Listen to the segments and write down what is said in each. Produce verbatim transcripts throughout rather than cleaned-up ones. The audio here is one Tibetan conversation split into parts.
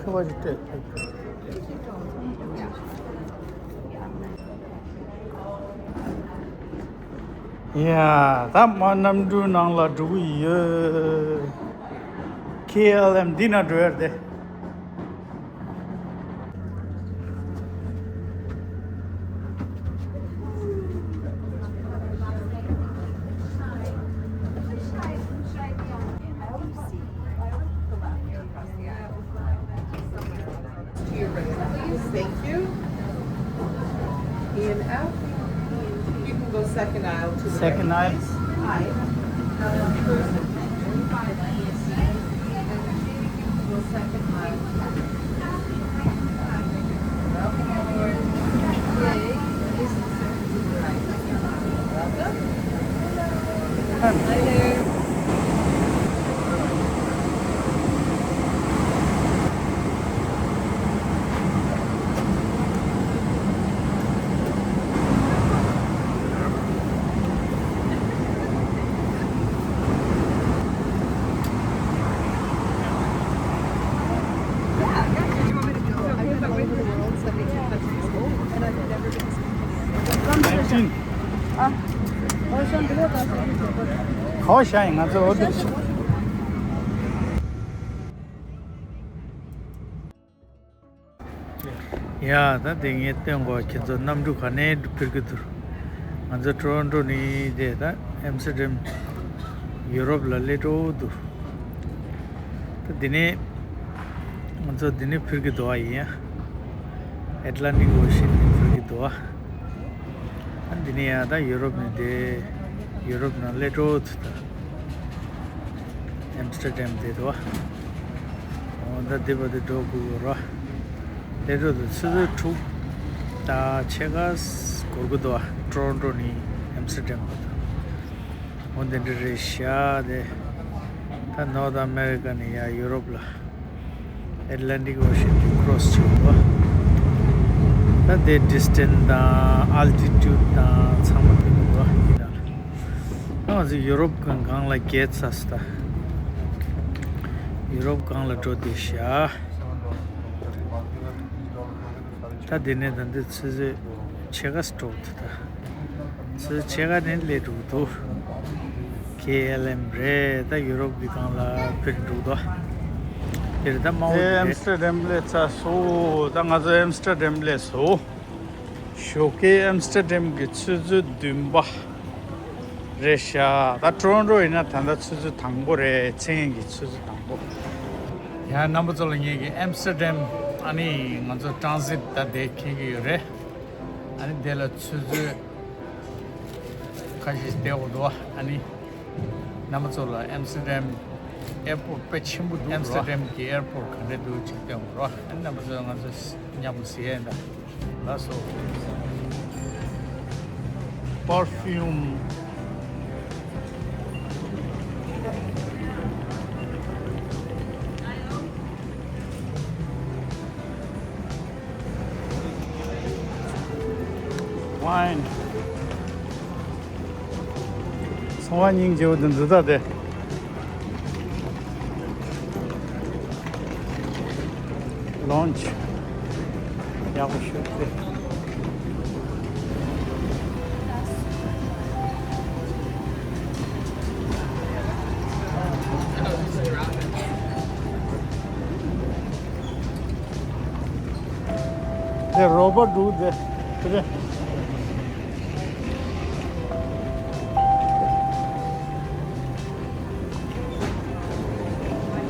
ཡ། ད་མ་གནམ་གྲུའི་ནང་ལ་འགྲོ་གི་ཡོད། ཁེ་ཨེལ་ཨེམ་འདི་ན་འགྲོ་ཡ་རེད། To your right, please. Thank you. In out. You can go second aisle to the right, please. Second aisle. Aye. Now, first, five, you can go second aisle. Welcome aboard. Yay. This is to the right. Welcome. Hi there. ག་བ་ཤ་ཡིན། ང་ཚོ་འོ་དེ། ཡ། ད་དེ་ངས་སྟོན་གོ། ཁྱེད་ཚོ་གནམ་གྲུ་ག་ནས་འཕུར་གི་འདུག་ང་ཚོ་ཊོ་རོན་ཊོ་ནས་དེ་ད་ཨེམ་སི་ཊར་ཌམ། ཡུ་རོབ་ལ་སླེབས་འགྲོ་འདུག་ད་འདི་ནས་ང་ཚོ་འདི་ནས་འཕུར་གི་འདུག་ཨ། ཡིན་ཡ། ཨེཊ་ལན་ཊིག་ཨོ་ཤན་ནས་འཕུར་གི་འདུག་ཨ། ཨ། འདི་ནས་ཡ་ད་ཡུ་རོབ་ནས་དེ། ཡུ་རོབ་ནང་སླེབས་འགྲོ་འདུག་ད། ཨེམ་སི་ཊར་ཌམ་དེ་འདུག་ཨ། འོ་ད་འདི་བར་དུ་འགྲོ་དགོས་ར། སླེབས་འགྲོ་འདུག་ཆུ་ཚོད་དྲུག་དང་ཕྱེད་ཀ་འགོར་གི་འདུག་ཨ། ཊོ་རོན་ཊོ་ནས་ཨེམ་སི་ཊར་ཌམ་བར་དུ། འོ་འདི་འདྲ་རེད་ཤག་དེ། ད་ནོར་ཐི་ཨ་མེ་རི་ཀ་ནས་ཡ་ཡུ་རོབ་ལ་ཨེཊ་ལན་ཊིག་ཨོ་ཤན་དེ་ཀྲོ་སི་བྱེད་དགོས། ད་དེ་ཌི་སི་ཊན་སི་དང་ཨལ་ཊི་ཊུཌ་དང་ཚང་མ་དེ་མི་འདུག་ཨ། ཡིན་ན་ལ། ང་ཚོ་ཡུ་རོབ་གང་གང་ལ་རྒྱལ་ཚ་སི་ད། ཡུ་རོབ་གང་ལ་འགྲོ་བསྡད་ཤག་ད་དེ་ནས་ད་འདི་ཆུ་ཚོད་ཕྱེད་ཀ་སྤྲོ་འདུག་ད་ཆུ་ཚོད་ཕྱེད་ཀ་ནས་སླེབས་འགྲོ་འདུག་ཁེ་ཨེལ་ཨེམ་རེད། ད་ཡུ་རོབ་ཀྱི་སྒང་ལ་འཕུར་འགྲོ་འདུག་དེ་རེད། ད་དམའ་བོ་དེ་རེད། ཨེམ་སི་ཊར་ཌམ་སླེབས་ཚར་སོང་། ད་ང་ཚོ་ཨེམ་སི་ཊར་ཌམ་སླེབས་སོང་། ཞོགས་ཀས་ཨེམ་སི་ཊར་ཌམ་གྱི་ཆུ་ཚོད་བདུན་པ་རེད་ཤག་ད་ཊོ་རོན་ཊོ་ཡིན་ན་ད་ལྟ་ཆུ་ཚོད་དང་པོ་རེད། མཚན་གྱི་ཆུ་ཚོད་དང་པོ། ཡང་རྣམ་པ་ཚོ་ལ་ངེད་ཀྱི་ཨེམ་སི་ཊར་ཌམ་ཨ་ནི་ང་ཚོ་ཊྲན་སིཊ་ད་དེ་འཁེལ་གྱི་ཡོད་རེད། ཨ་ནི་དེ་ལ་ཆུ་ཚོད་ཁ་ཤས་བསྡད་དགོས་འདུག་ཨ་ནི། རྣམ་པ་ཚོ་ལ་ཨེམ་སི་ཊར་ཌམ་ཨེར་པོར་ཊི་དཔེ་ཆེན་པོ་འདུག་ཨེམ་སི་ཊར་ཌམ་གྱི་ཨེར་པོར་ཊི་ག་འདྲ་འདུག་ཅིག་སྟོན་དགོས་རོགས། ཨ་ནི་རྣམ་པ་ཚོ་ང་ཚོ་མཉམ་པོ་གཟིགས་ཡས་ད། ལགས་སོ། Perfume. Wine. ཚོང་བ་སྙིང་རྗེ་བོ་འདི་འདི་ལྟ་སྟེ། ལོན་ཇི་ཡག་པོ་ཞིག་སྟེ། དེ་རོ་བ་འདུག་དེ། དེ་རེད།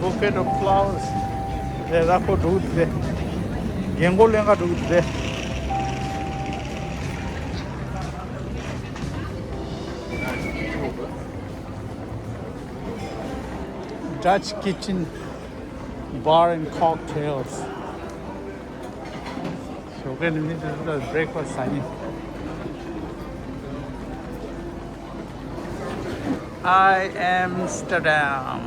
Bouquet of flowers. དེ་ར་ཁོ་འདུག་དེ། རྒན་གོག་ལེན་ག་འདུག་དེ། Dutch Kitchen Bar and Cocktails. ཞོགས་ཀས་ནི་མི་འདི་ཚོ་བྷི་རེག་ཕ་སི་ཟ་ནི། I Amsterdam.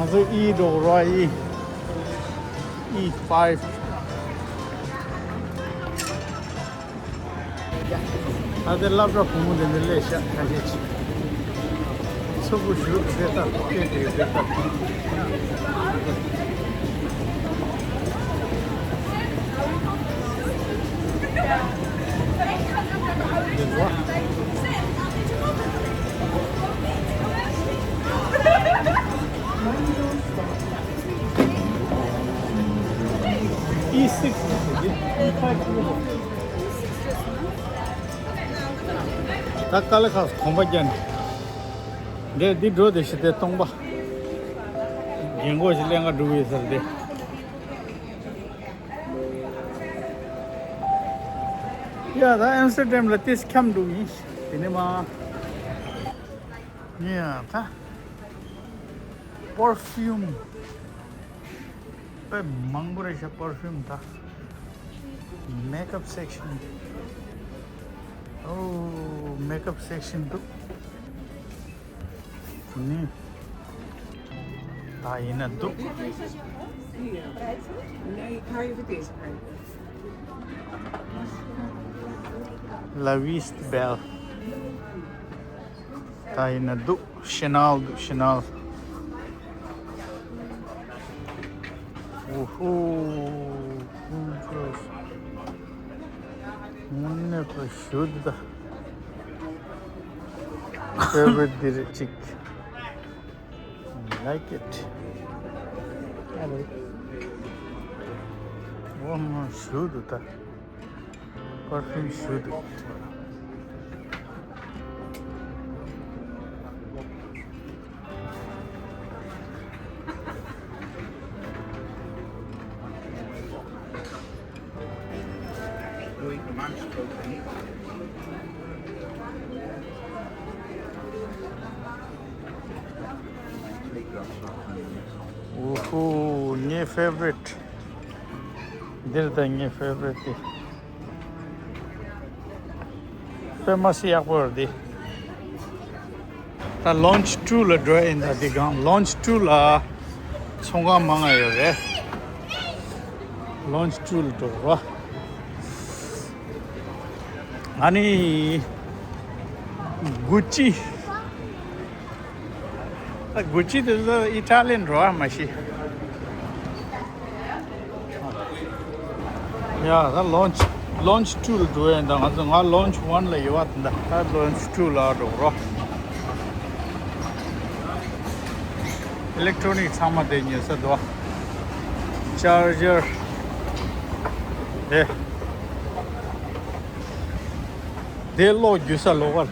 ང་ཚོ་ཨི་འགྲོ་ར་ཨི། ཨི་ཕའིབ། ད་ལྟ་སློབ་གྲྭ་བུ་མོ་དེ་འདྲ་སླེབས་ཤག་ཁ་ཤས་ཅིག་ཚུར་བཞུགས་དེ་ལྟར་སྐད་དེ་དེ་ལྟར། འདི་ལོ། ཨི་སིགས་ཨི་ཕའིབ། ད་དཀའ་ལས་ཁག་གོམ་པ་རྒྱག་ནས། འདི་འདི་འགྲོ་དེ་ཞི་བདེ་སྟོང་པ། རྒན་གོག་ཞིག་ཀླད་ཁ་འགྲོ་གི་ཡོད་ས་རེད་དེ། ཡ་ད་ཨེམ་སི་ཊར་ཌམ་ལ་ཏིས་འཁྱམ་འགྲོ་ཡིན། དེ་ནས་མ། ཡ་ད། པར་ཕིའུམ། དཔེ་མང་པོ་རེད་ཤག་པར་ཕིའུམ་ད། མེག་ཨབ་སེག་ཤན། ཨོ། མེག་ཨབ་སེག་ཤན་འདུག་ནི། ད་ཡིན་ན་འདུག་ལ་བིས་བེལ། ད་ཡིན་ན་འདུག་ཤེ་ནལ་འདུག་ཤེ་ནལ། ཨོ་ཧོ། དངོས་གནས་པ་ཞུ་ད། ཕེ་ཝ་རི་ཊི་འདི་རེད་ཅིག Like it. ཨོ་མ་ཞུ་ད། པར་ཕིའུམ་ཞུ་འདུག་ཨོ་ཧོ། ངའི་ཕེ་ཝ་རི་ཊི། འདིར་ད་ངའི་ཕེ་ཝ་རི་ཊི་དེ། དཔེ་མ་སྲིད་ཡག་པོ་རེད་དེ། ད་ལོན་ཆི་ཊུ་ལ་འགྲོ་ཡིན། ད་འདི་སྒང་ལོན་ཆི་ཊུ་ལ་ཚོང་ཁང་མང་ང་ཡོད་རེད། ལོན་ཆི་ཊུ་ལ་འགྲོ་རོགས། ཨ་ནི་གུ་ཅི། ད་གུ་ཅི་དེ་ཚོ་ཨི་ཊ་ལི་ཡན་འགྲོ་བ་མ་གཞི། ཡ་ད་ལོན་ཆི་ལོན་ཆི་ཊུ་ལ་འགྲོ་ཡིན། ད་ང་ཚོ་ང་ལོན་ཆི་ཝན་ལ་ཡོད་པ། ད་ད་ལོན་ཆི་ཊུ་ལ་འགྲོ་རོགས། ཨི་ལེག་ཊོ་ནིག་ཚང་མ་དེ་ཉོ་ས་འདུག་ཅར་ཇར་དེ་དེ་གློག་རྒྱུ་ས་ལོ་གར།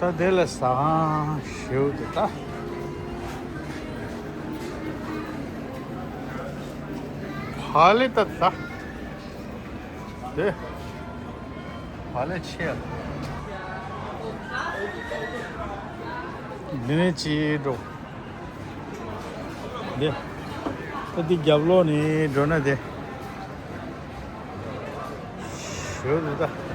ད་དེ་ལ་ཟ་ཁང་ཞེའུ་དེ་ད། བག་ལེབ་ད་ད། དེ། བག་ལེབ་ཆེ་ལ། འདི་ནས་ཅི་འགྲོ། འདི། ད་འདི་རྒྱབ་ལོགས་ནས་འགྲོ་ན་དེ། ཞོ་འདི་ད།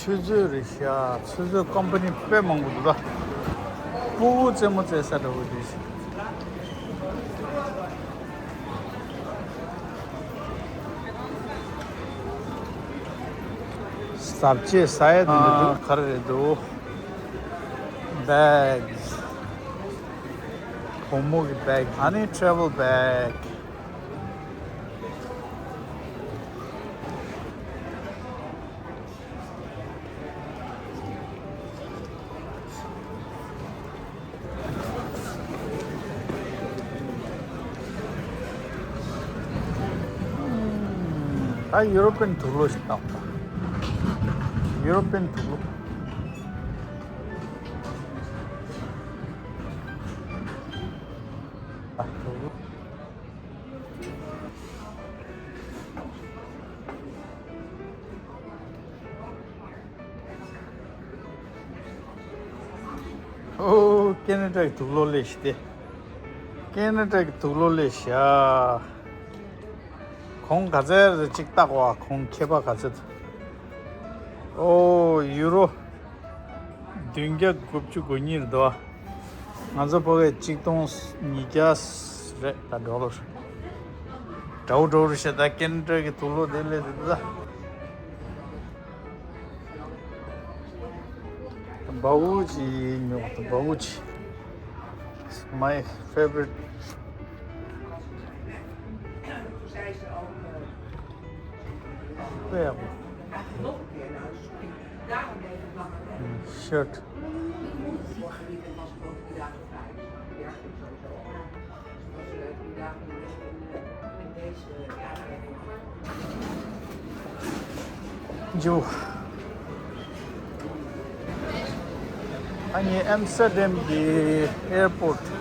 ཆུ་མཛོད་རེད་ཤག་ཆུ་མཛོད་ཀམ་པ་ནི་དཔེ་མང་པོ་འདུག་ད། སྤུ་གུ་རྩེད་མོ་རྩེ་ས་འདྲ་བོ་འདི། ཟ་བཅད་ཟ་ཡ་དེ་འདྲ་འདུག་ག་རེ་རེད་འདུག་བེག་བུ་མོ་གི་བེག་ཨ་ནི་ཊ་རེ་ཝལ་བེག་ད་ཡུ་རོ་པན་དུག་ལོག་ཞིག་བཏང་། ཡུ་རོ་པན་དུག་ལོག་ཨོ། ཀེ་ན་ཌ་གི་དུག་ལོག་ལས་ཤི་སྟེ། ཀེ་ན་ཌ་གི་དུག་ལོག་ལས་ཤི་ཨ། གོང་ག་ཚད་རེད་ཅིག་བལྟ་གོ་ཨ། གོང་ཁྱད་པར་ག་ཚད་འདུག་ཨོ། ཡུ་རོ་བདུན་བརྒྱ་དགུ་བཅུ་གོ་གཉིས་རེད་འདུག་ཨ། ང་ཚོ་ཕ་གིའི་གཅིག་སྟོང་ཉིས་བརྒྱ་རེད་ད། ཌོ་ལར། འདྲ་བོ་འདྲ་བོ་རེད་ཤག་ད་ཀེ་ན་ཌ་གི་དུག་ལོག་དེ་ལས་དེ་ད། འབའ་འུ་ཅི་ཉོ་ད། འབའ་འུ་ཅི། My favorite. དཔེ་ཡག་པོ། Shirt. ཇུ། ཨ་ནི་ཨེམ་སི་ཊར་ཌེམ་གྱི་ཨེར་པོར་ཊི་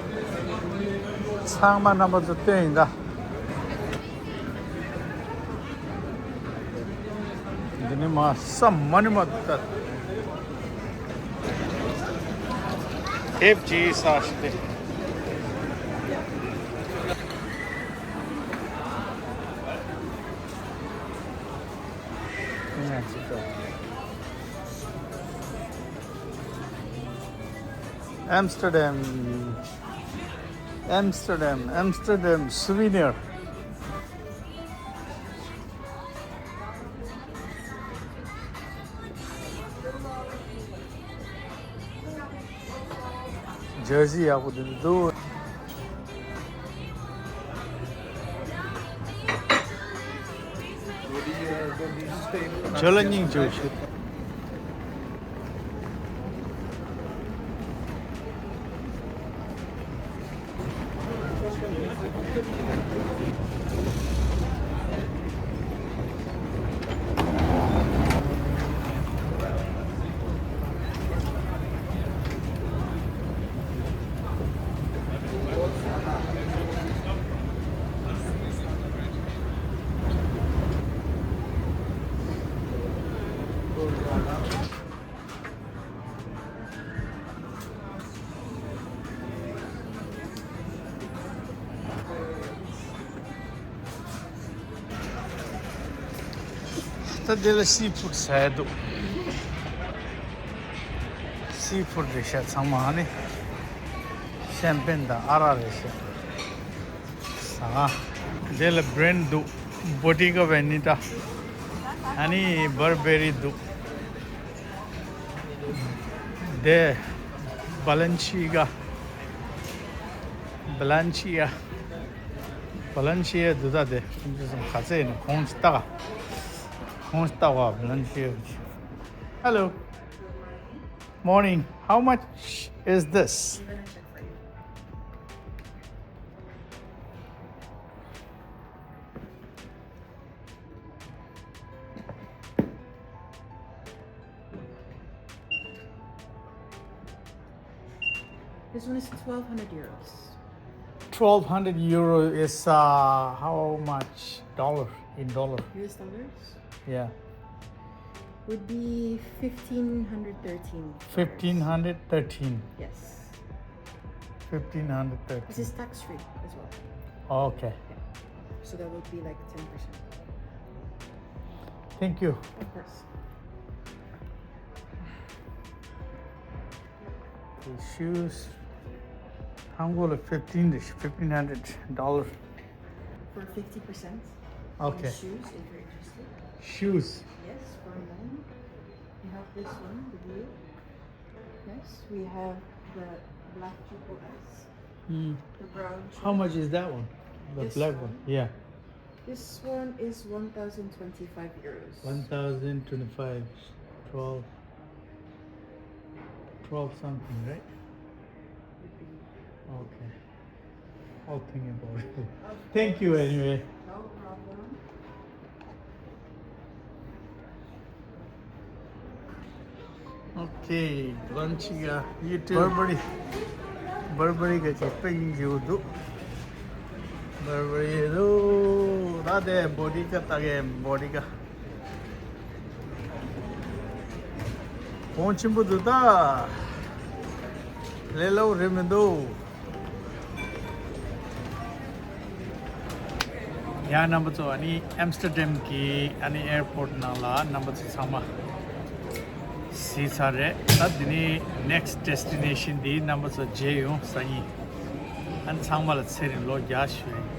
ཚང་མ་རྣམ་པ་ཚོ་སྟོན་ཡིན་ད། འདི་ནི་མ་ས་མ་ནི་མ་འདུག་ད། དེབ་ཅིག་ས་ཞིག་སྟེ། Amsterdam. Amsterdam, Amsterdam souvenir. ཇར་སི་ཡག་པོ་འདི་འདུག་ཇོ་ལ་སྙིང་རྗེ་པོ་ཞིག་ད་དེ་ལ་སི་ཕུཌ་ཟ་ཡ་འདུག་སི་ཕུཌ་རེད་ཤག་ཚང་མ་ཨ་ནི། ཤན་པེན་དང་ཨ་རག་རེད་ཤག་ཟ། དེ་ལ་བྷི་རེན་ཌི་འདུག་བོ་ཊི་ཀ་ཝེ་ནི་ཊ། ཨ་ནི་བར་བེ་རི་འདུག་དེ་བ་ལན་ཤི་ཀ་བ་ལན་ཤི་ཡ། བ་ལན་ཤི་ཡ་འདུག་ད། དེ་ཁོང་ཚོ་ག་ཚད་ཡིན་ན་གོང་ཅིག་བལྟ་ག་གོང་ཅིག་བལྟ་བ། བ་ལན་ཤི་ཡ། Hello. Morning. How much is this? This one is twelve hundred euros. Twelve hundred euro is, uh, how much dollar in dollar? U S dollars? Yeah. Would be fifteen hundred thirteen. Fifteen hundred thirteen. Yes. Fifteen hundred thirteen. This is tax free as well. Okay. Yeah. So that would be like ten percent. Thank you. Of course. Okay, shoes. ཧང་གོ་ལ་fifteen རེད། fifteen hundred dollar. For fifty percent on Okay. Shoes, if you're interested. Shoes. Yes, for men. We have this one, the blue. Yes, we have the black choco ice. Mm. The brown choco. How much is that one? The This black one? One? Yeah. This one is one thousand twenty-five euros. One thousand twenty-five, twelve, twelve something, right? Okay. I'll think about it. Thank you anyway. No problem. Okay, Balenciaga, you too. Burberry. Burberry ག་ཅིག་དཔེ་སྙིང་རྗེ་པོ་འདུག Burberry འདུག་ད་དེ་Bottega ལྟ་གི། Bottega གོང་ཆེན་པོ་འདུག་ད། ལས་སླ་པོ་རེད་མི་འདུག་ཡ། རྣམ་པ་ཚོ། ཨ་ནི་ཨེམ་སི་ཊར་ཌེམ་གི་ཨ་ནི་ཨེར་པོར་ཊི་ནང་ལ་རྣམ་པ་ཚོ་ཚང་མ་གཟིགས་ཚར་རེད། ད་འདི་ནས་ནེག་སི་ཊི་ཌེ་སི་ཊི་ནེ་ཤན་འདི་རྣམ་པ་ཚོ་མཇལ་ཡོང་། སང་ཉིན། ཨ་ནི་ཚང་མ་ལ་ཚེ་རིང་ལོ་བརྒྱ་ཞུ་ཡིན།